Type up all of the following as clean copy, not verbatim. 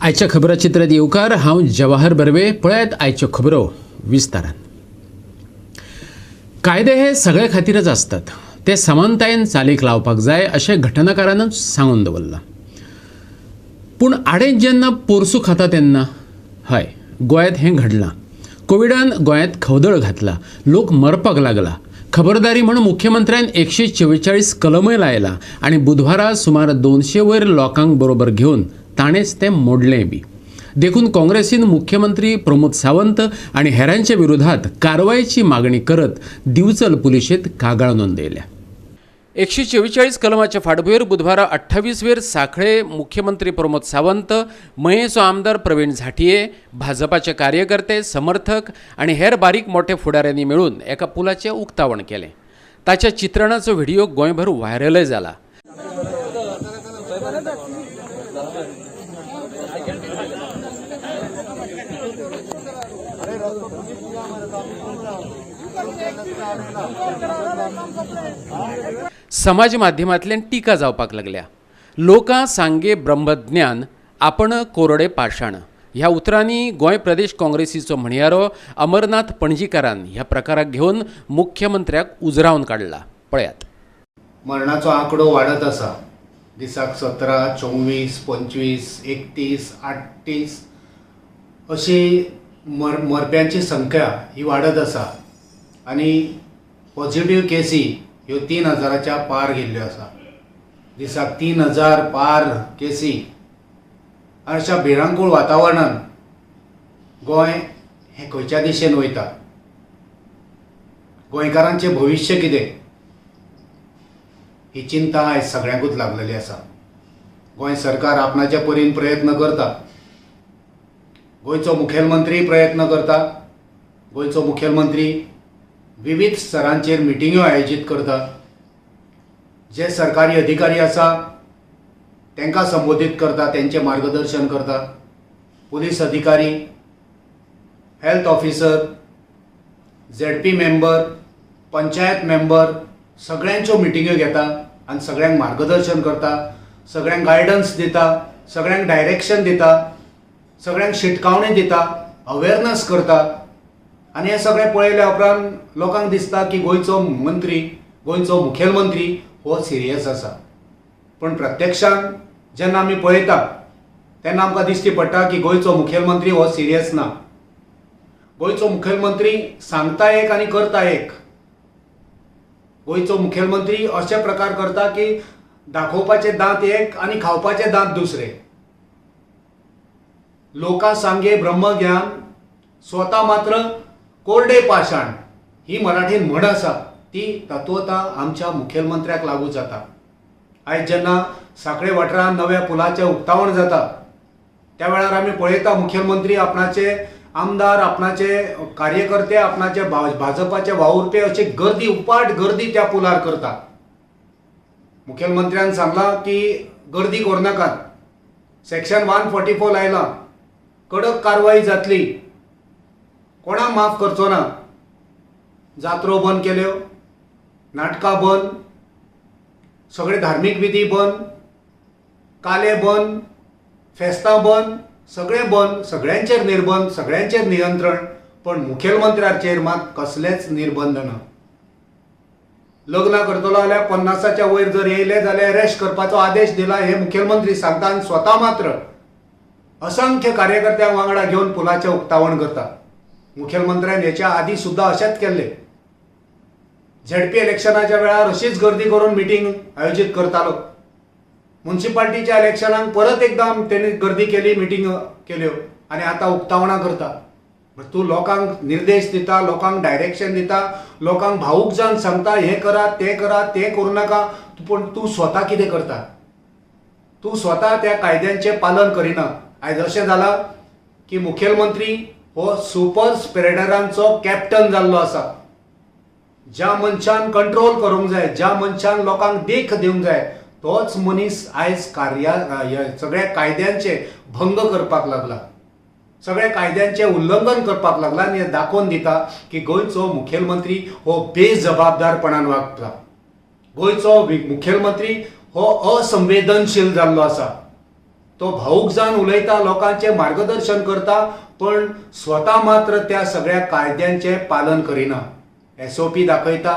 आयच्या खबराचित्रात येवकार. हांव जवाहर बर्वे. पळयात आयच्यो खबरो विस्तारान. कायदे हे सगळे खातीरच आसतात, ते समानतायेन चालीक लावपाक जाय अशें घटनाकारानूच सांगून दवरलां. पूण आडें जेन्ना पोरसूं खाता तेन्ना हय गोंयांत हें घडलां. कोविडान गोंयांत खवदळ घातला, लोक मरपाक लागला. खबरदारी म्हूण मुख्यमंत्र्यान 144 कलमय लायला आनी बुधवारा सुमार 200 वयर लोकांक बरोबर घेवन ताणेंच तें मोडलें बी. देखून काँग्रेसीन मुख्यमंत्री प्रमोद सावंत आनी हेरांच्या विरोधात कारवायेची मागणी करत दिवचल पुलिशेंत कागाळ नोंदयल्या. 144 कलमाच्या फाटभुंयेर बुधवारा 28 वेर सांखळे मुख्यमंत्री प्रमोद सावंत, मयेंचो आमदार प्रवीण झांट्ये, भाजपाचे कार्यकर्ते, समर्थक आनी हेर बारीक मोठे फुडाऱ्यांनी मेळून एका पुलाचें उक्तावण केलें. ताच्या चित्रणाचो व्हिडिओ गोंयभर व्हायरलय जाला. समाज माध्यमांतल्यान टिका जावपाक लागल्या. लोकां सांगे ब्रह्मज्ञान, आपण कोरडे पाषाण ह्या उतरांनी गोंय प्रदेश काँग्रेसीचो म्हणयारो अमरनाथ पणजीकारान ह्या प्रकाराक घेवन मुख्यमंत्र्याक उजरावन काडला. पळयात. मरणाचो आंकडो वाडत आसा. दिसाक 17, 24, 25, 31, 38 अशी मरप्यांची संख्या ही वाडत आसा आनी पॉझिटिव्ह केसी ह्यो 3000च्या पार गेल्ल्यो आसा. दिसाक 3000 पार केसी. अशा भिरांकूळ वातावरणान गोंय हें खंयच्या दिशेन वयता, गोंयकारांचें भविश्य कितें ही चिंता आयज सगळ्यांकूच लागलेली आसा. गोंय सरकार आपणाच्या परीन प्रयत्न करता, गोंयचो मुखेलमंत्री प्रयत्न करता, गोंयचो मुखेलमंत्री विविध स्तरांचेर मिटिंग्यो आयोजीत करता, जे सरकारी अधिकारी आसा तांकां संबोधीत करता, तेंचें मार्गदर्शन करता, पुलीस अधिकारी, health officer, ZP member, panchayat member सगळ्यांच्यो मिटिंग्यो घेता आनी सगळ्यांक मार्गदर्शन करता, सगळ्यांक गायडन्स दिता, सगळ्यांक डायरेक्शन दिता, सगळ्यांक शिटकावणी दिता, अवेरनस करता. आनी हें सगळें पळयल्या उपरांत लोकांक दिसता की गोंयचो मंत्री, गोंयचो मुखेलमंत्री हो सिरियस आसा. पूण प्रत्यक्षान जेन्ना आमी पळयता तेन्ना आमकां दिश्टी पडटा की गोंयचो मुखेलमंत्री हो सिरियस ना. गोंयचो मुखेलमंत्री सांगता एक आनी करता एक. गोंयचो मुखेलमंत्री अशे प्रकार करता की दाखोवपाचे दांत एक आनी खावपाचे दांत दुसरे. लोकां सांगे ब्रह्मज्ञान, स्वता मात्र कोरडे पाषाण ही मराठीन म्हण आसा, ती तत्वता आमच्या मुखेलमंत्र्याक लागू जाता. आयज जेन्ना सांखळे वाठारांत नव्या पुलाचें उक्तावण जाता त्या वेळार आमी पळयता मुखेलमंत्री आपणाचे आमदार, आपणाचे कार्यकर्ते, आपणाचे भाजपाचे वावुरपे अशी गर्दी, उपाट गर्दी त्या पुलार करता. मुखेलमंत्र्यान सांगलां की गर्दी करनाकात, सेक्शन 144 लायलां, कडक कारवाय जातली, कोणाक माफ करचो ना. जात्रो बंद केल्यो, नाटकां बंद, सगळे धार्मीक विधी बंद, काले बंद, फेस्तां बंद, सगळें बंद, सगळ्यांचेर निर्बंध, सगळ्यांचेर नियंत्रण, पण मुखेलमंत्र्याचेर मात कसलेच निर्बंध ना. लग्नां करतलो जाल्यार 50च्या वयर जर येयले जाल्यार अरेस्ट करपाचो आदेश दिला हें मुखेलमंत्री सांगता आनी स्वता मात्र असंख्य कार्यकर्त्यांक वांगडा घेवन पुलाचें उक्तावण करता. मुखेलमंत्र्यान हेच्या आदी सुद्दां अशेंच केल्लें. झेडपी इलेक्शनाच्या वेळार अशीच गर्दी करून मिटींग आयोजीत करतालो. मुन्सिपाल्टीच्या इलेक्शनाक परत एकदां तेणी गर्दी केली, मिटींग केल्यो आनी आतां उक्तावणां करता. तूं लोकांक निर्देश दिता, लोकांक डायरेक्शन दिता, लोकांक भावूक जावन सांगता हें करा, तें करा, तें करूं नाका, पूण तूं स्वता कितें करता? तूं स्वता त्या कायद्यांचें पालन करिना. आयज अशें जालां की मुखेलमंत्री हो सुपर स्प्रेडरांचो कॅप्टन जाल्लो आसा. ज्या मनशान कंट्रोल करूंक जाय, ज्या मनशान लोकांक देख दिवंक जाय, तोच मनीस आयज सगळ्या कायद्यांचे भंग करपाक लागला, सगळ्या कायद्यांचे उल्लंघन करपाक लागला आनी हें दाखोवन दिता की गोंयचो मुखेलमंत्री हो बेजबाबदारपणान वागता. गोंयचो मुखेलमंत्री हो असंवेदनशील जाल्लो आसा. तो भावूक जावन उलयता, लोकांचें मार्गदर्शन करता, पण स्वता मात्र त्या सगळ्या कायद्यांचें पालन करिना. SOP दाखयता,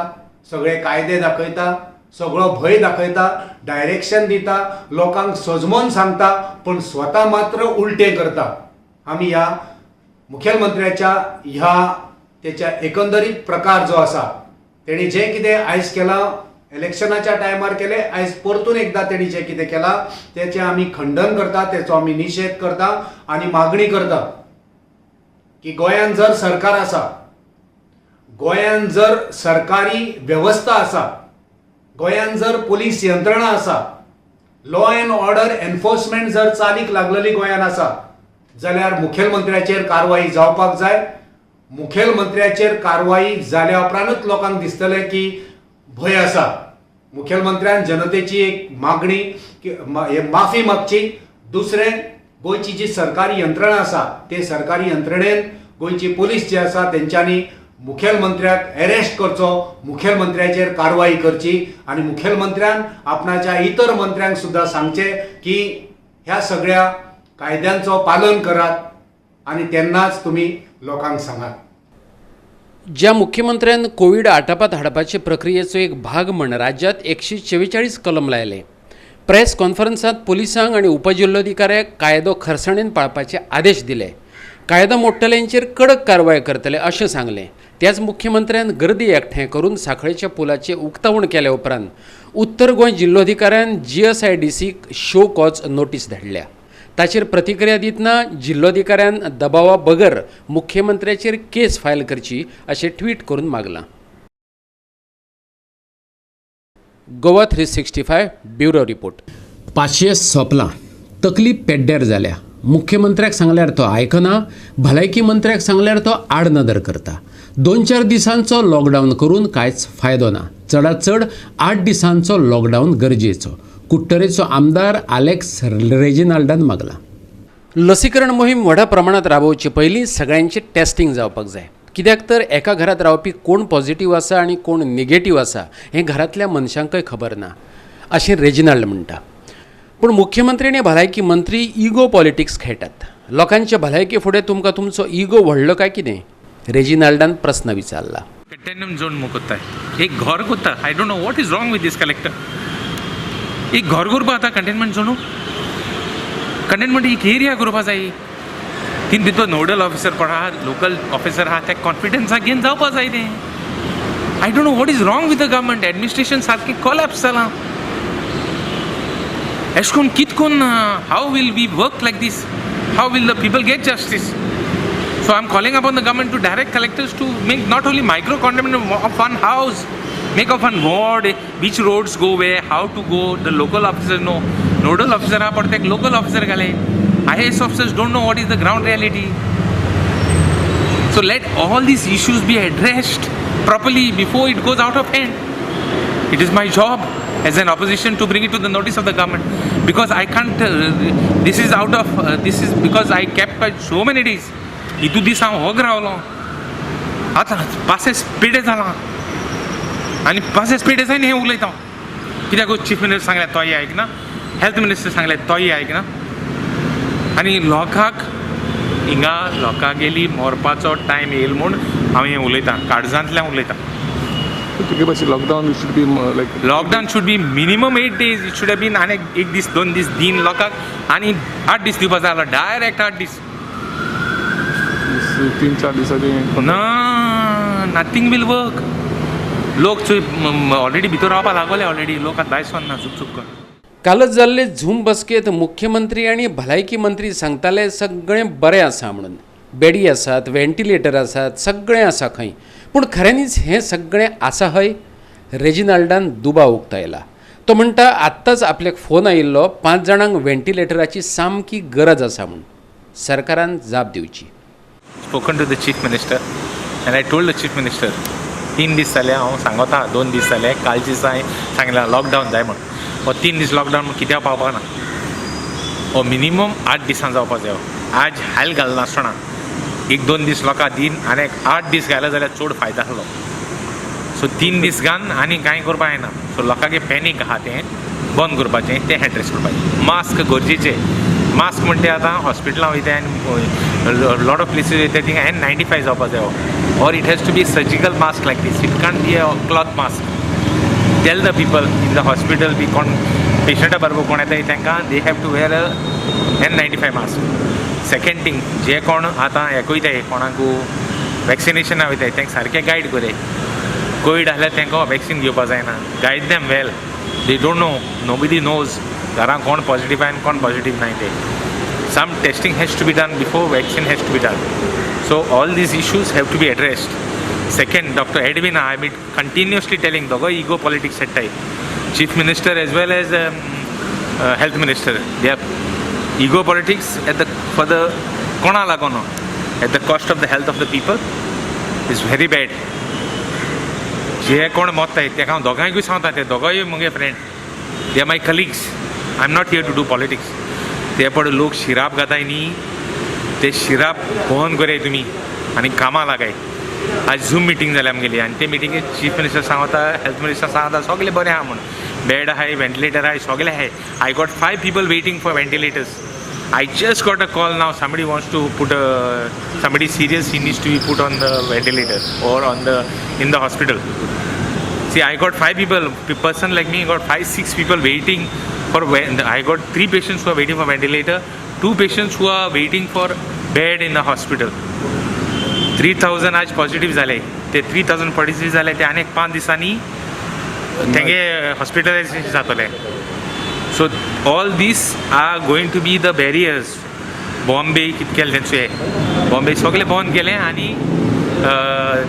सगळे कायदे दाखयता, सगळो भंय दाखयता, डायरेक्शन दिता, लोकांक सजमोन सांगता, पण स्वता मात्र उलटें करता. आमी ह्या मुखेलमंत्र्याच्या ह्या तेच्या एकंदरीत प्रकार जो आसा, तेणी जें कितें आयज केलां, इलेक्शनाच्या टायमार केलें, आयज परतून एकदां तेणी जें कितें केलां तेचें आमी खंडन करता, तेचो आमी निशेध करता आनी मागणी करता की गोंयांत जर सरकार आसा, गोंयांत जर सरकारी वेवस्था आसा, गोंयांत जर पोलीस यंत्रणा आसा, लॉ एन्ड ऑर्डर एनफोर्समेंट जर चालीक लागलेली गोंयांत आसा जाल्यार मुखेलमंत्र्याचेर कारवाई जावपाक जाय. मुखेलमंत्र्याचेर कारवाई जाल्या उपरांतूच लोकांक दिसतलें की भंय आसा. मुखेलमंत्र्यान जनतेची एक मागणी की माफी मागची. दुसरें, गोंयची जी सरकारी यंत्रणा आसा ते सरकारी यंत्रणेन गोंयची पोलीस जे आसा तेंच्यांनी मुखेलमंत्र्याक अरेस्ट करचो, मुखेलमंत्र्याचेर कारवाई करची आनी मुखेलमंत्र्यान आपणाच्या इतर मंत्र्यांक सुद्दां सांगचें की ह्या सगळ्या कायद्यांचो पालन करात आनी तेन्नाच तुमी लोकांक सांगात. ज्या मुख्यमंत्र्यान कोवीड आटापात हाडपाचे प्रक्रियेचो एक भाग म्हण राज्यांत 144 कलम लायले. प्रेस कॉन्फरन्सांत पोलिसांक आनी उपजिल्लोधिकाऱ्याक कायदो खरसाणेन पाळपाचे आदेश दिले. कायदो मोडटल्यांचेर कडक कारवाय करतले अशें सांगलें. त्याच मुख्यमंत्र्यान गर्दी एकठांय करून सांखळेच्या पुलाचें उक्तावण केल्या उपरांत उत्तर गोंय जिल्लोधिकाऱ्यान GSIDCक शो कॉज नोटीस धाडल्या. ताचेर प्रतिक्रिया दितना जिल्लोधिकाऱ्यान दबावा बगर मुख्यमंत्र्याचेर केस फायल करची अशें ट्वीट करून मागलां. Goa 365 bureau report. पाशियेस सोंपलां, तकली पेड्ड्यार जाल्या. मुख्यमंत्र्याक सांगल्यार तो आयकना, भलायकी मंत्र्याक सांगल्यार तो आडनदर करता. 2-4 दिसांचो लॉकडावन करून कांयच फायदो ना. चडात चड 8 दिसांचो लॉकडावन गरजेचो, कुडटरेचो आमदार आलेक्स रेजिनाल्डान मागला. लसीकरण मोहीम व्हडा प्रमाणात राबोवचे पयलीं सगळ्यांचें टेस्टिंग जावपाक जाय. कित्याक तर एका घरांत रावपी कोण पॉझिटिव्ह आसा आनी कोण निगेटिव्ह आसा हें घरांतल्या मनशांकय खबर ना अशें रेजिनाल्ड म्हणटा. पूण मुख्यमंत्री आनी भलायकी मंत्री इगो पॉलिटिक्स खेळटात. लोकांचे भलायके फुडें तुमकां तुमचो इगो व्हडलो काय कितें, रेजिनाल्डान प्रस्न विचारला. कंटेनमेंट झोन मुकोत्ता एक घर कोत्ता. I don't know what is wrong with this collector. एक घर करपा आतां कंटेनमेंट झोनू, कंटेनमेंट एक एरिया करपा जाय. तीन भितर नोडल ऑफिसर कोण आहा, लोकल ऑफिसर आहा, त्या कॉन्फिडन्सा घेवन जावपा जाय तें. I don't know what is wrong with the government. Administration सारकें कोलॅप्स जालां. एशें करून कित कोन्न how will we work like this, how will the people get justice? So I am calling upon the government to direct collectors to make not only micro containment of one house, make of one ward, which roads go where, how to go, the local officer know. Nodal officer आहा पडटा एक local officer घाले. IAS officers don't know what is the ground reality. So let all these issues be addressed properly before it goes out of hand. It is my job as an opposition to bring it to the notice of the government, because I can't, this is out of, this is because I kept by so many days. इतू दीस हांव होग रावलो, आतां passes पेडे जालां आनी passes पेडे जायन हें उलयता. कित्याक चीफ मिनिस्टर सांगलें तोय आयकना, हेल्थ मिनिस्टर सांगलें तोय आयकना, आनी लोकांक हिंगा लोकांगेली मरपाचो टायम येयल म्हूण हांव हें उलयतां, काळजांतल्यान उलयतां. तुगे भाशेन lockdown should be like lockdown should be minimum 8 days. It should have been आनी एक दीस 2 दीस दिन लोकांक आनी 8 दीस दिवपा जाय जाल्यार डायरेक्ट 8 दीस. 3-4 दिसांनी ना, नथींग will work. लोक चोय ऑलरेडी भितर रावपा लागोले, ऑलरेडी लोक आतां भायर सरना चुक चुक कर. कालच जाल्ले झूम बसकेंत मुख्यमंत्री आनी भलायकी मंत्री सांगताले सगळें बरें आसा म्हणून, बेडी आसात, व्हेंटिलेटर आसात, सगळें आसा खंय. पूण खऱ्यांनीच हें सगळें आसा हय? रेजिनाल्डान दुबाव उक्तायला. तो म्हणटा आत्ताच आपल्याक फोन आयिल्लो 5 जाणांक व्हेंटिलेटराची सामकी गरज आसा म्हूण. सरकारान जाप दिवची. Spoken to the chief minister and I told the chief minister 3 दीस जाले हांव सांगता, 2 दीस जाले, कालचे दिसा हांवें सांगलां लॉकडावन जाय म्हूण. हो 3 दीस लॉकडावन कित्याक पावपाक ना, हो मिनिमम 8 दिसां जावपा जाय. आज हायल घालनासतना 1-2 दीस लोकां दिन आनी 8 दीस घाले जाल्यार चड फायदो आसलो. सो 3 दीस घान आनी कांय करपाक जायना. सो लोकांक पॅनीक आहा तें बंद करपाचें, तें एड्रेस करपाचें. मास्क गरजेचें, मास्क म्हणटे आतां हॉस्पिटलां वयता आनी लॉट ऑफ प्लेसीस वयता थिंगा N95 जावपा जायो, or it has to be surgical mask like this, it can't be a cloth mask. Tell the people in the hospital बी कोण पेशंटा बरोबर कोण येता तांकां they have to wear a N95 mask. Second thing, जे कोण आतां हें वयताय कोणाकू वॅक्सिनेशना वयताय तांकां सारकें गायड करय. कोवीड आहल्यार तांकां वॅक्सिन घेवपा जायना, guide them well. They don't know, nobody knows घरां कोण पॉजिटीव आनी कोण पॉजिटीव नाय ते. Some testing has to be done before vaccine has to be done. So all these issues have to be addressed. Second, Doctor Edwin, I been continuously telling दोगोय ego politics खेळटाय, chief minister as well as health minister. They are ego politics at the for the कोणा लागून at the cost of the health of the people is very bad. जे कोण मोत्ताय तेका हांव दोगांयकूय सांगता, ते दोगांय म्हगे friend, they are my colleagues. I am not here to do politics. ते पड लोक शिराप घाताय न्ही, ते शिराप बंद करय तुमी आनी कामां लागाय. आज झूम मिटींग जाली आमगेली आनी ते मिटिंगेक चीफ मिनिस्टर सांगता, हेल्थ मिनिस्टर सांगता सगळें बरें आहा म्हूण, बेड आहाय, वेंटिलेटर आहाय, सगळें आहाय. I got 5 people waiting for ventilators. I just got a call now, somebody wants to put a, somebody serious, he needs to be put on the ventilator or on the, in the hospital. See, I got 5 people, person like me got 5-6 people waiting for, I got 3 patients who are waiting for ventilator, 2 patients who are waiting for bed in the hospital. 3,000 आज positive जाले, ते 3,000 positive जाले ते आनी 5 दिसांनी तेंगे hospitalisation जातलें. So all these are going to be the barriers. Bombay कित केलें तेंचें हें, बॉम्बे सगळें बंद केलें आनी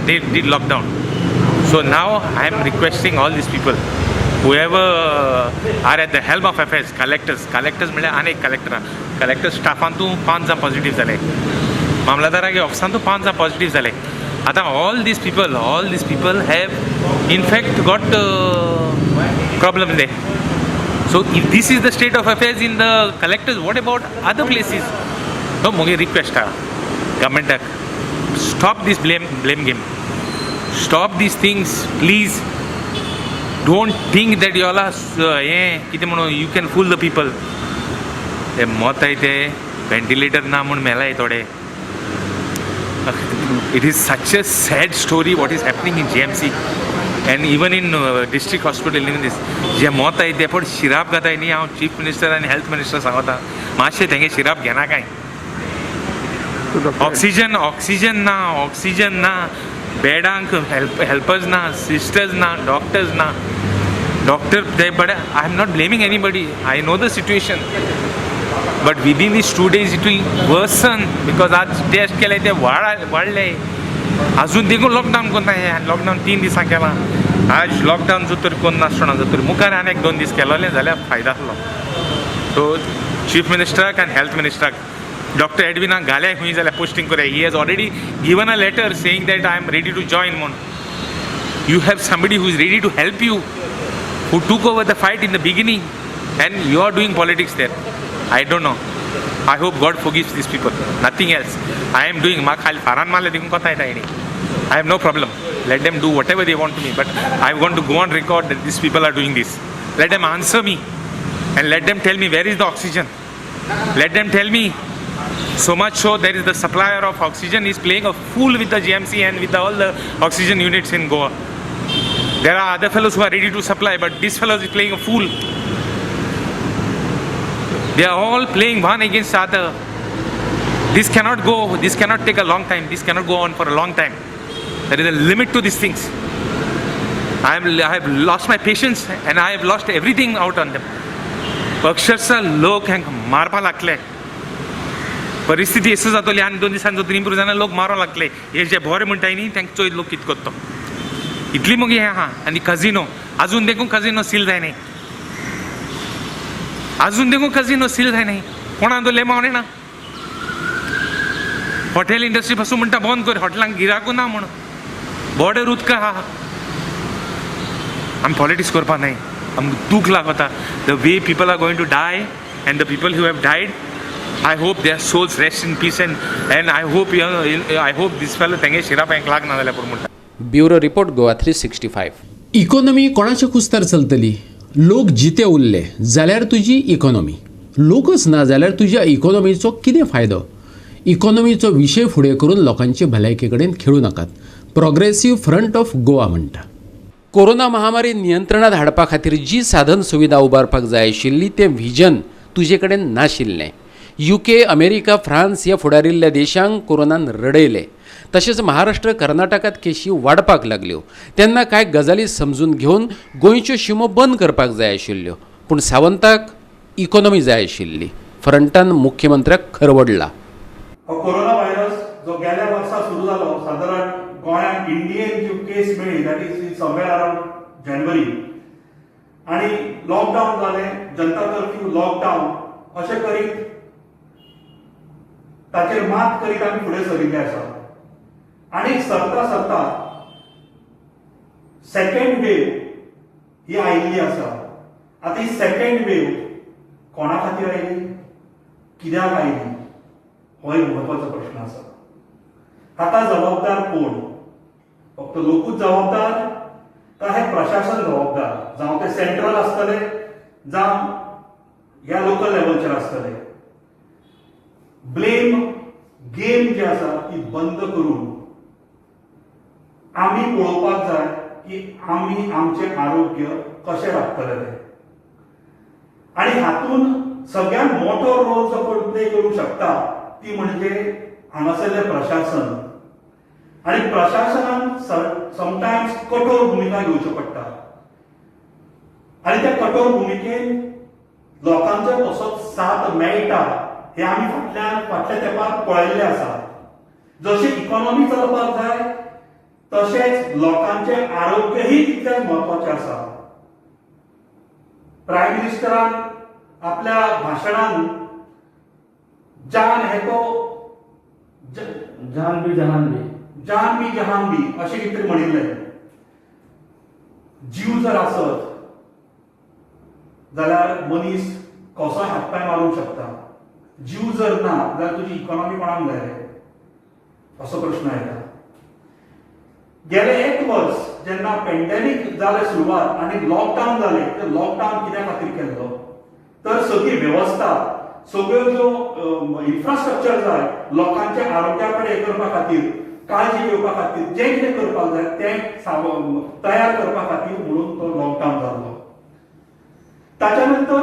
they did lockdown. So now I am requesting all these people whoever are at the helm of affairs, collectors, collectors म्हणल्यार आनी एक कलेक्टरां, कलेक्टर स्टाफांतू 5 जाण पॉजिटीव जाले, मामलादारागे ऑफिसांतू 5 जाण पॉजिटीव जाले. आतां all these people have in fact got problem they. So if this is the state of affairs in the collectors, what about other places? So मुगे request आहा गव्हर्मेंटाक, stop this blame game, stop these things please. Don't think that you all are हें कितें म्हणून you can fool the people. ते मोताय ते ventilator ना म्हूण मेलाय थोडे. It is such a sad story what is happening in GMC and even in district hospital. In this जे मोताय ते पण शिराप घाताय न्ही. हांव चीफ मिनिस्टर आनी हेल्थ मिनिस्टर सांगता मातशें तेंगे शिराप घेना कांय. ऑक्सिजन ऑक्सिजन ना, ऑक्सिजन ना, बेडांक हेल्पर्स ना, सिस्टर्स ना, डॉक्टर्स ना. Doctor they, but I am not blaming anybody, I know the situation, but within these 2 days it will worsen because आज टेस्ट केले ते वाडले. अजून देखून लॉकडावन कोन्ना हे लॉकडावन 3 दिसां केलां. आज लॉकडावन जर तर कोन्न नासतना जर तर मुखार आनी 1-2 दीस केलोले जाल्यार फायदा आसलो. सो चीफ मिनिस्टराक आनी हेल्थ मिनिस्टराक डॉक्टर एडविनाक घाले खंय जाल्यार पोस्टिंग करया. He has already given a letter saying that I am ready to join म्हूण. You have somebody who is ready to help you, who took over the fight in the beginning, and you are doing politics there. I don't know. I hope God forgives these people. Nothing else. I am doing म्हाका खाली फारान मारले देखून कोता येता हेणी. I have no problem. Let them do whatever they want to me. But I want to go on record that these people are doing this. Let them answer me and let them tell me where is the oxygen. Let them tell me. So much so there is the supplier of oxygen is playing a fool with the GMC and with all the oxygen units in Goa. There are other fellows who are ready to supply, but this fellow is playing a fool. They are all playing one against other. This cannot go, this cannot take a long time, this cannot go on for a long time. There is a limit to these things. I have lost my patience and I have lost everything out on them. अक्षरशः लोक हांकां मारपा लागले. परिस्थिती अशी जातली आनी 2 दिसांनी जर इम्प्रूव जायना लोक मारोंक लागले. हे जे बरे म्हणटाय न्ही तांकां चोयत लोक कितें करता इतली मगीर हें आहा. आनी कजिनो अजून देखून कजिनो सील जायना, अजून देखून कजिनो सील जायना. कोणा दवरले हांव ना. हॉटेल इंडस्ट्री पासून म्हणटा बंद कर, हॉटेलांक गिराकू ना म्हूण. बॉर्डर उदक आहा. आमी पॉलिटिक्स करपा न्हय, आमकां दूख लागता. The way people are going to die and the people who have died, I hope their souls rest in peace and I hope this fellow तेंगे शिराप हेंक लागना जाल्यार पुरो म्हणटा. Bureau report, Goa 365. Economy कोणाच्या कुस्तार चलतली? लोक जिते उरले जाल्यार तुजी इकॉनॉमी. लोकच ना जाल्यार तुज्या इकॉनॉमीचो कितें फायदो? इकॉनॉमीचो विशय फुडें करून लोकांचे भलायके कडेन खेळूं नाकात. प्रोग्रेसीव फ्रंट ऑफ गोवा म्हणटा, कोरोना महामारी नियंत्रणात हाडपा खातीर जी साधन सुविधा उबारपाक जाय आशिल्ली तें व्हिजन तुजे कडेन नाशिल्लें. UK, America, France ह्या फुडारिल्ल्या देशांक कोरोनान रडयले. तशेंच महाराष्ट्र, कर्नाटकांत केशी वाडपाक लागल्यो तेन्ना कांय गजाली समजून घेवन गोंयच्यो शिमो बंद करपाक जाय आशिल्ल्यो. पूण सावंताक इकॉनॉमी जाय आशिल्ली. फ्रंटान मुख्यमंत्र्याक खरवडला. हो कोरोना व्हायरस जो गेल्या वर्सा सुरू जालो, सादारण गोंयांत इंडियेन जी केस मेळ्ळी that is in somewhere around January, आनी लॉकडावन जालें, जनता कर्फ्यू, लॉकडावन अशें करीत ताचेर मात करीत आमी फुडें सरिल्ले आसा. आनी सरता सरता सेकंड वेव ही आयिल्ली आसा. आतां ही सेकंड वेव कोणा खातीर आयली, कित्याक आयली, हो एक म्हत्वाचो प्रश्न आसा. हाका जबाबदार कोण? फक्त लोकूच जबाबदार काय हें प्रशासन जबाबदार? जावं तें सेंट्रल आसतलें, जावं ह्या लोकल लेवलचेर आसतलें. ब्लेम गेम जी आसा ती बंद करून आमी पळोवपाक जाय की आमी आमचें आरोग्य कशें राखतले तें. आनी हातूंत सगळ्यांत मोटो रोल जो कोण प्ले करूंक शकता ती म्हणजे हांगासरलें प्रशासन. आनी प्रशासनान समटायम्स कठोर भुमिका घेवच्यो पडटा आनी त्या कठोर भुमिकेन लोकांचो तसोच साथ मेळटा हें आमी फाटल्या तेंपार पळयल्लें आसा. जशें इकॉनॉमी चलपाक जाय तशेंच लोकांचें आरोग्यही तितलेंच म्हत्वाचें आसा. प्रायम मिनिस्टरान आपल्या भाशणान जान है तो जान भी जहान भी, जान भी जहान भी अशें कितें तरी म्हणिल्लें. जीव जर आसत जाल्यार मनीस कसोय हातपांय मारूंक शकता, जीव जर ना जाल्यार तुजी इकॉनॉमी कोणाक जाय रे, असो प्रश्न येता. गेले एक वर्स जेन्ना पेंडेमीक जालें सुरवात आनी लॉकडावन जालें, ते लॉकडावन कित्या खातीर केल्लो तर सगळी वेवस्था, सगळ्यो ज्यो इन्फ्रास्ट्रक्चर जाय लोकांच्या आरोग्या कडेन करपा खातीर, काळजी घेवपा खातीर जें कितें करपाक जाय तें तयार करपा खातीर म्हणून तो लॉकडावन जाल्लो. ताच्या नंतर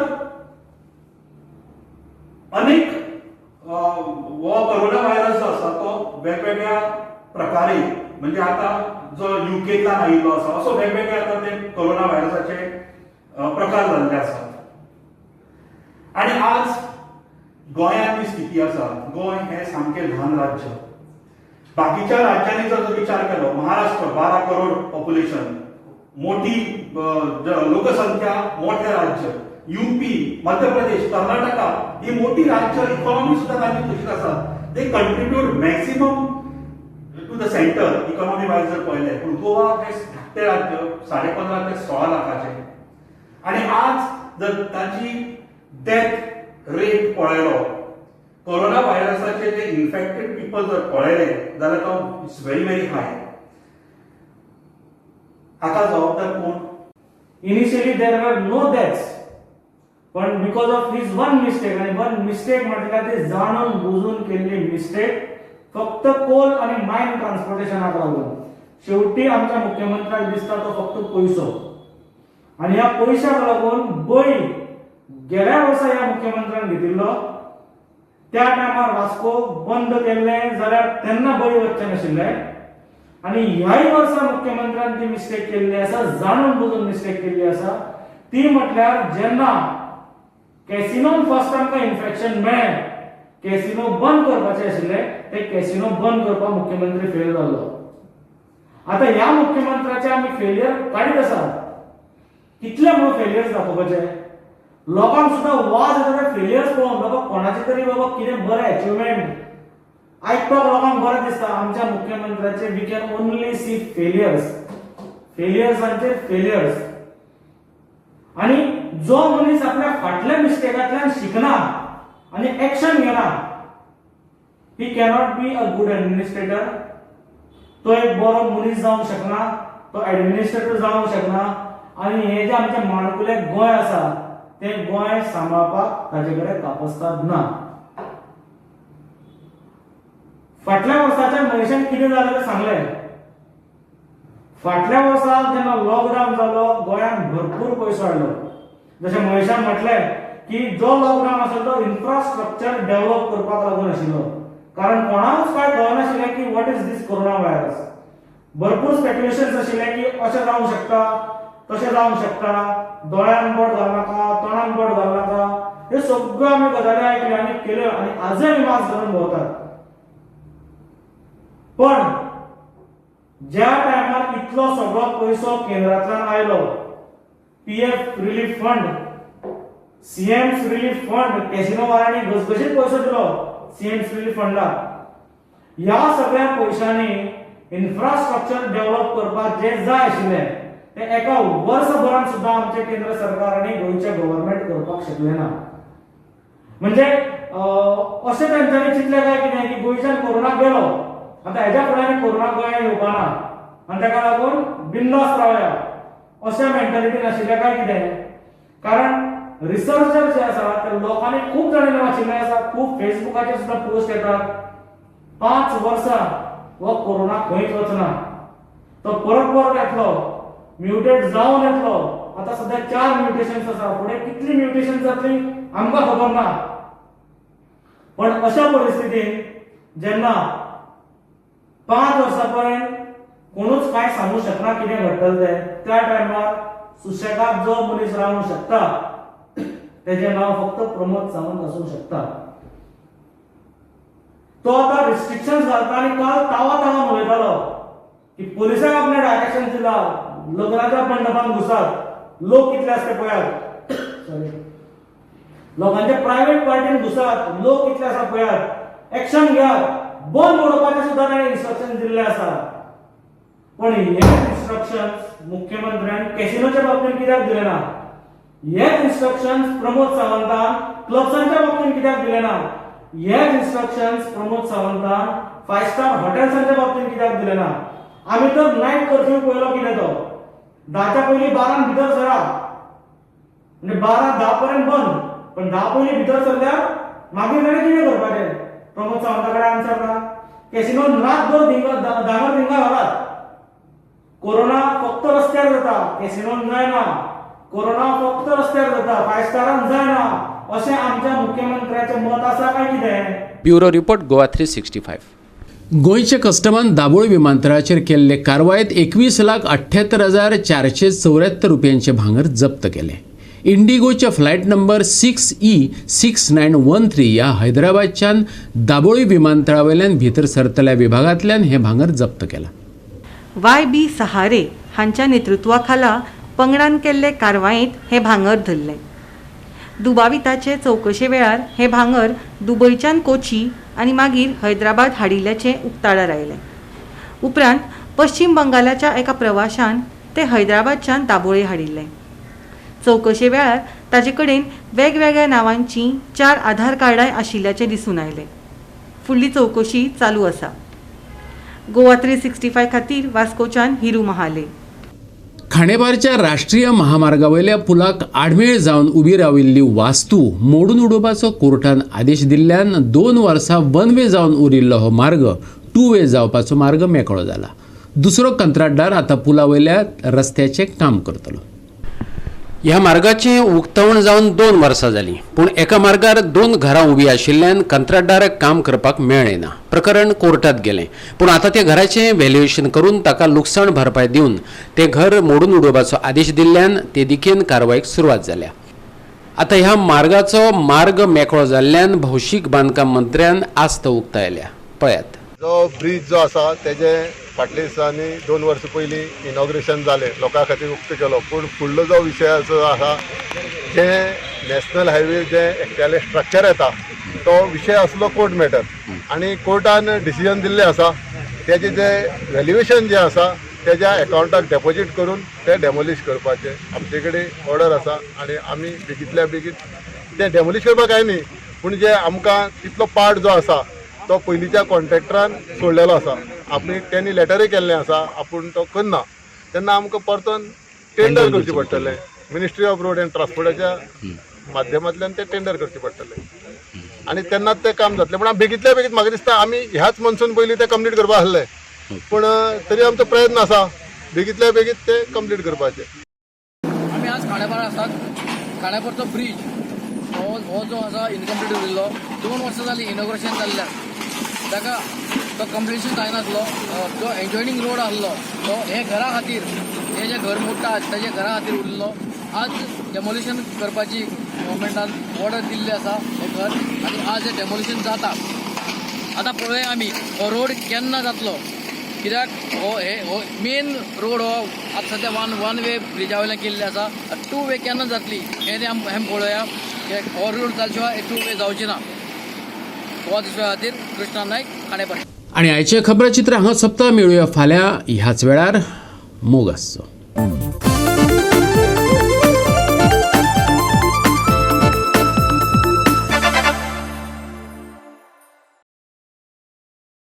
अनेक हो कोरोना व्हायरस जो आसा तो वेगवेगळ्या प्रकारे, म्हणजे आतां जो युकेंतल्यान आयिल्लो आसा असो वेगवेगळे आतां ते कोरोना व्हायरसाचे प्रकार जाल्ले आसात. आनी आज गोंयांत जी स्थिती आसा, गोंय हें सामकें ल्हान राज्य. बाकीच्या राज्यांनी जर विचार केलो, महाराष्ट्र 12 करोड पॉप्युलेशन, मोठी लोकसंख्या, मोठें राज्य, यूपी, मध्य प्रदेश, कर्नाटका ही मोठी राज्य, इकॉनॉमी सुद्दां तांची तशीच आसा. They contribute maximum to the centre economy wise जर पळयलें. पूण गोवा हें धाकटें राज्य, 15.5 ते 16 लाखाचें. आनी आज जर ताची डेथ रेट पळयलो, कोरोना व्हायरसाचे जे इन्फेक्टेड पिपल जर पळयले जाल्यार तो it's very very हाय. हाका जबाबदार कोण? Initially there were no deaths, पण because of his one mistake, आनी वन मिस्टेक म्हटल्यार ती जाणून बुजून केल्ली मिस्टेक, फक्त कोल आनी मायन ट्रान्सपोर्टेशनाक लागून शेवटी आमच्या मुख्यमंत्र्याक दिसता तो फक्त पयसो. आनी ह्या पयशाक लागून बळी गेल्या वर्सा ह्या मुख्यमंत्र्यान घेतिल्लो. त्या टायमार वास्को बंद केल्लें जाल्यार तेन्ना बळी वचचें नाशिल्लें. आनी ह्याय वर्सा मुख्यमंत्र्यान ती मिस्टेक केल्ली आसा, जाणून बुजून मिस्टेक केल्ली आसा. ती म्हटल्यार जेन्ना कॅसिनोन फर्स्ट आमकां इन्फेक्शन मेळ्ळें, कॅसिनो बंद करपाचे आशिल्ले, ते कॅसिनो बंद करपाक मुख्यमंत्री फेल जाल्लो. आतां ह्या मुख्यमंत्र्याचे आमी फेलियर काडीत आसात. कितले म्हणून फेलियर्स दाखोवपाचे? लोकांक सुद्दां वाज येता ते फेलियर्स पळोवन. बाबा कोणाचे तरी बाबा कितें बरें अचिवमेंट आयकपाक लोकांक बरें दिसता. आमच्या मुख्यमंत्र्याचे we can only see failures, फेलियर्सांचेर failures. आनी जो मनीस आपल्या फाटल्या मिस्टेकांतल्यान शिकना आनी एक्शन घेना, he cannot be a good administrator. तो एक बरो मनीस जावंक शकना, तो एडमिनिस्ट्रेटर जावंक शकना. आनी हे जे आमच्या माणकुलें गोंय आसा तें गोंय सांबाळपाक ताजे कडेन कापस्ताद ना. फाटल्या वर्साच्या महेशान कितें जालें तें सांगलें. फाटल्या वर्सा जेन्ना लॉकडावन जालो गोंयांत भरपूर पयसो हाडलो. जशें महेशान म्हटलें की जो लॉकडावन आसलो तो इन्फ्रास्ट्रक्चर डेव्हलप करपाक लागून आशिल्लो, कारण कोणाकूच कांय कळनाशिल्लें की what is this corona virus. भरपूर स्पेक्युलेशन्स आशिल्लें की अशें जावंक शकता, तशें जावंक शकता, दोळ्यान बोट घालनाका, तोंडान बोट घालनाका, हे सगळ्यो आमी गजाली आयकल्यो आनी केल्यो आनी आजय आमी मास्क घालून भोंवतात. पण ज्या टायमार इतलो सगळो पयसो केंद्रांतल्यान आयलो, PF relief fund, CM's relief fund, casino वाल्यांनी घसघशीत पयसो दिलो सीएम्स रिलीफ फंडाक, ह्या सगळ्या पयशांनी इन्फ्रास्ट्रक्चर डेव्हलप करपाक जें जाय आशिल्लें तें एका वर्सभरान सुद्दां आमचें केंद्र सरकार आनी गोंयचें गव्हर्मेंट करपाक शकलें ना. म्हणजे अशें तेंच्यांनी चिंतलें काय कितें की गोंयच्यान कोरोना गेलो, आतां हेज्या फुडें आनी कोरोना गोंयांत येवपा ना आनी ताका लागून बिंदास रावया अशें मेंटालिटीन आशिल्लें काय कितें. कारण रिसर्चर जे आसा ते लोकांनी खूब जाणांनी वाचिल्लें आसा, खूब फेसबुकाचेर सुद्दां पोस्ट येतात. 5 वर्सां हो कोरोना खंयच वचना, तो परत परत येतलो, म्युटेट जावन येतलो. आतां सद्या 4 म्युटेशन्स आसा, फुडें कितली म्युटेशन जातली आमकां खबर ना. पण अशा परिस्थितीन जेन्ना 5 वर्सां पर्यंत कोणूच कांय सांगू शकना कितें घडटलें तें, त्या टायमार सुशेगाद जो मनीस रावंक शकता तेजें नांव फक्त प्रमोद सावंत आसूंक शकता. तो आतां रिस्ट्रिक्शन्स घालता आनी काल तावा तावा उलयतालो की पोलिसांक आपणें डायरेक्शन दिला, लग्नाच्या मंडपान घुसात, लोक कितले आसता पळयात, सॉरी, लोकांच्या प्रायव्हेट पार्टीन घुसात, लोक कितले आसा पळयात, एक्शन घेयात, बंद उडोवपाचें सुद्दां ताणें इन्स्ट्रक्शन दिल्लें आसा. पण हे इन्स्ट्रक्शन्स मुख्यमंत्र्यान कॅसिनोच्या बाबतींत कित्याक दिले ना? हेच इन्स्ट्रक्शन्स प्रमोद सावंतान क्लब्सांच्या बाबतींत कित्याक दिले ना? हेच इन्स्ट्रक्शन्स प्रमोद सावंतान 5 स्टार हॉटेल्सांच्या बाबतींत कित्याक दिले ना? आमी तर नायट कर्फ्यू पळयलो कितें तो 10च्या पयलीं 12 भितर सरात, म्हणजे 12:10 पर्यंत बंद, पण 10 पयलीं भितर सरल्यार मागीर ताणें कितें करपाचें? प्रमोद सावंता कडेन आन्सर ना. कॅसिनो रातभर दांगर धिंगा घालात. कोरोना फक्त रस्त्यार जाता, कॅसिनोन जायना. कोरोना फक्त रस्त्यार जाता, 5 स्टारान जायना, अशें आमच्या मुख्यमंत्र्याचें मत आसा काय कितें? Bureau report, Goa 365. गोंयच्या कस्टमान दाबोळी विमानतळाचेर केल्ले कारवायेंत 21,78,474 रुपयांचें भांगर जप्त केलें. इंडिगोच्या फ्लायट नंबर 6E6913 ह्या हैदराबादच्यान दाबोळी विमानतळा वयल्यान भितर सरतल्या विभागांतल्यान हें भांगर जप्त केलां. वाय बी सहारे हांच्या नेतृत्वा खाला पंगडान केल्ले कारवायेंत हें भांगर धरलें. दुबाविताचे चवकशे वेळार हें भांगर दुबयच्यान कोची आनी मागीर हैदराबाद हाडिल्ल्याचें उक्ताडार आयलें. उपरांत पश्चिम बंगालाच्या एका प्रवाशान तें हैदराबादच्यान दाबोळे हाडिल्लें. चवकशे वेळार ताजे कडेन वेगवेगळ्या नांवांचीं 4 आधार कार्डांय आशिल्ल्याचें दिसून आयलें. फुडली चवकशी चालू आसा. गोवा 365 खातीर वास्कोच्यान हिरू महाले. खांडेपारच्या राष्ट्रीय महामार्गावयल्या पुलाक आडमेळ जावन उबी राविल्ली वास्तू मोडून उडोवपाचो कोर्टान आदेश दिल्ल्यान 2 वर्सां वन वे जावन उरिल्लो हो मार्ग 2 वे जावपाचो मार्ग मेकळो जाला. दुसरो कंत्राटदार आतां पुला वयल्या रस्त्याचें काम करतलो. ह्या मार्गाचें उक्तावण जावन 2 वर्सां जालीं, पूण एका मार्गार 2 घरां उबी आशिल्ल्यान कंत्राटदाराक काम करपाक मेळ्ळें ना. प्रकरण कोर्टात गेलें, पूण आतां त्या घराचें व्हॅल्युएशन करून ताका लुकसाण भरपाय दिवन तें घर मोडून उडोवपाचो आदेश दिल्ल्यान ते दिकेन कारवायेक सुरवात जाल्या. आतां ह्या मार्गाचो मार्ग मेकळो जाल्ल्यान भौशीक बांदकाम मंत्र्यान आस्त उक्तायल्या. पळयात, जो ब्रीज जो आसा तेजे फाटल्या दिसांनी 2 वर्सां पयलीं इनॉग्रेशन जालें, लोकां खातीर उक्तो केलो. पूण फुडलो जो विशय आसा जें नॅशनल हायवे जें एकट्यालें स्ट्रक्चर येता तो विशय आसलो कोर्ट मॅटर आनी कोर्टान डिसिजन दिल्लें आसा. तेजें जें व्हॅल्युएशन जें आसा तेज्या एकावंटाक डेपोजीट करून तें डेमोलीश करपाचें आमचे कडेन ऑर्डर आसा आनी आमी बेगींतल्या बेगीन तें डेमोलीश करपाक कांय न्ही, पूण जें आमकां तितलो पार्ट जो आसा तो पयलींच्या कॉन्ट्रॅक्टरान सोडलेलो आसा. आपणे तेणी लेटरूय केल्लें आसा, आपूण तो करना, तेन्ना आमकां परतून टेंडर करचें पडटलें. मिनिस्ट्री ऑफ रोड एंड ट्रान्सपोर्टाच्या माध्यमांतल्यान ते टेंडर करचें पडटलें आनी तेन्नाच तें काम जातलें. पूण बेगींतल्या बेगीन म्हाका दिसता आमी ह्याच मनसून पयलीं तें कंप्लीट करपा आसलें, पूण तरी आमचो प्रयत्न आसा बेगींतल्या बेगीन तें कंप्लीट करपाचें. आमी आज खांडेपार आसात. खांडेपारचो ब्रीज हो जो आसा इनकम्प्लीट उरिल्लो, 2 वर्सां जालीं इनॉग्रेशन जाल्ल्याक, ताका तो कंप्लिशन जायनासलो. जो एडजॉयनींग रोड आसलो तो हे घरा खातीर, हे जे घर मोडटा ताजे घरा खातीर उरिल्लो. आज डेमोलिशन करपाची गव्हर्मेंटान ऑर्डर दिल्ली आसा हे घर, आनी आज हे डेमोलिशन जाता. आतां पळोवया आमी हो रोड केन्ना जातलो, कित्याक हो हे मेन रोड हो आतां सद्या वन वे ब्रिजा वयल्यान केल्ली आसा. 2 वे केन्ना जातली हें आमी पळोवया. हो रोड जाल्या शिवाय 2 वे जावची ना. गोवा दिसवा खातीर कृष्णा नायक, खांडेपार. आनी आयचें खबराचित्र हांगा सोंपता. मेळुया फाल्यां ह्याच वेळार. मोग आसचो.